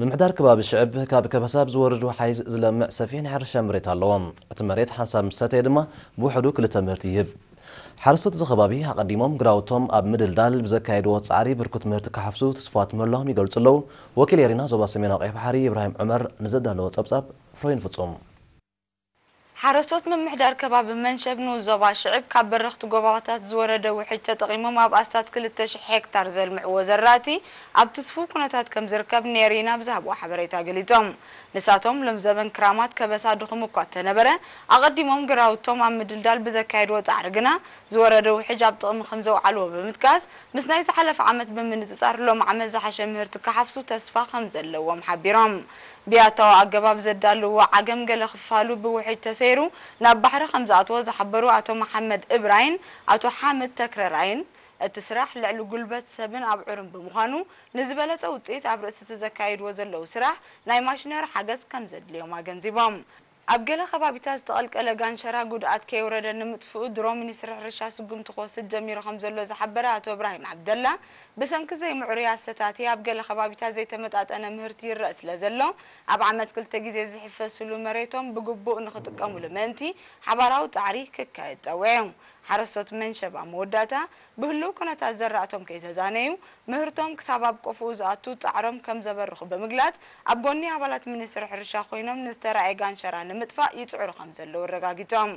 ምምሕዳር ከባቢ ሽዕብ ካብ ከበሳ ብዝወርድ ወሓይዝ ዝለምዕ ሰፊሕ ናይ ሕርሻ መሬት ኣለዎ። እቲ መሬት ሓንሳብ ምስ ሰተየ ድማ ብውሕዱ ክልተ ምህርቲ ይህብ። ሓረስቶት እዚ ከባቢ ኣቐዲሞም ግራውቶም ኣብ ምድልዳል ብዘካየድዎ ጻዕሪ ብርኩት ምህርቲ ክሓፍሱ ተስፋት ምህላዎም ይገልጹ ኣለዉ። ወኪል ኤሪና ዞባ ሰሜናዊ ቀይሕ ባሕሪ ኢብራሂም ዑመር ንዘዳለዎ ጸብጻብ ፍሮይን ፍጹም። ሓረስቶት ምምሕዳር ከባቢ መንሸብ ንኡስ ዞባ ሽዕብ ካብ በረኽቲ ጎባታት ዝወረደ ውሕጅ ተጠቒሞም ኣብ ኣስታት ክልተ ሽሕ ሄክታር ዘልምዕዎ ዘራእቲ ኣብ ትስፉው ኩነታት ከም ዝርከብ ኔሪና ብዝሃብዎ ሓበሬታ ገሊጾም። ንሳቶም ሎም ዘበን ክራማት ከበሳ ድኹም እኳ እንተነበረ ኣቐዲሞም ግራውቶም ኣብ ምድልዳል ብዘካየድዎ ጻዕሪ ግና ዝወረደ ውሕጅ ኣብ ጥቕሚ ከም ዘውዓልዎ ብምጥቃስ ምስ ናይ ዝሓለፈ ዓመት ብምንጽጻር ሎም ዓመት ዝሓሸ ምህርቲ ክሓፍሱ ተስፋ ከም ዘለዎም ሓቢሮም። ብያታዊ ኣገባብ ዘዳልዎ ዓገም ገለ ክፋሉ ብውሕጅ ተሰይሩ ናብ ባሕሪ ከም ዝኣተወ ዝሓበሩ ኣቶ መሓመድ እብራይን ኣቶ ሓምድ ተክረራይን እቲ ስራሕ ልዕሊ ጉልበት ሰብን ኣብዑርን ብምዃኑ ንዝበለጸ ውጽኢት ኣብ ርእሲ እቲ ዘካይድዎ ዘለዉ ስራሕ ናይ ማሽነሪ ሓገዝ ከም ዘድልዮም ኣገንዚቦም። ኣብ ገለ ከባቢታት ዝተቐልቀለ ጋንሸራ ጉድኣት ከየውረደ ንምጥፍኡ ድሮ ሚኒስትሪ ሕርሻ ስጉምቲ ክወስድ ጀሚሩ ከም ዘሎ ዝሓበረ ኣቶ እብራሂም ዓብደላ ብሰንኪ ዘይምዕሩይ ኣሰታቲ ኣብ ገለ ከባቢታት ዘይተመጣጠነ ምህርቲ ይረእ ስለ ዘሎ ኣብ ዓመት ክልተ ግዜ ዝሕፈስሉ መሬቶም ብግቡእ ንክጥቀምሉ ምእንቲ ሓባራዊ ጻዕሪ ክካየድ ጸዊዑ። ሓረስቶት መንሸብ ኣብ መወዳእታ ብህሉው ኩነታት ዘራእቶም ከይተዛነዩ ምህርቶም ክሳብ ኣብ ቆፍኡ ዝኣቱ ጻዕሮም ከም ዘበርኹ ብምግላጽ ኣብ ጎኒ ኣባላት ሚኒስትሪ ሕርሻ ኮይኖም ንዝተራእየ ጋንሸራ ንምጥፋእ ይጽዕሩ ከም ዘለዉ ኣረጋጊጾም።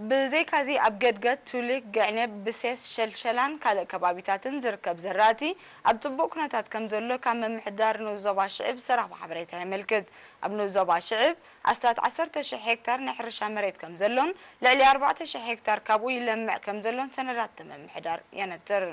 ብዘይካዚ ኣብ ገድገት፣ ቱሊክ፣ ገዕኔብ፣ ብሴስ፣ ሸልሸላን ካልእ ከባቢታትን ዝርከብ ዘራእቲ ኣብ ጽቡቕ ኩነታት ከም ዘሎ ካብ ምምሕዳር ንኡስ ዞባ ሽዕብ ዝተረኽበ ሓበሬታ የመልክት። ኣብ ንኡስ ዞባ ሽዕብ ኣስታት ዓሰርተ ሽሕ ሄክታር ናይ ሕርሻ መሬት ከም ዘሎን ልዕሊ ኣርባዕተ ሽሕ ሄክታር ካብኡ ይለምዕ ከም ዘሎን ሰነዳት እቲ ምምሕዳር የነጥር።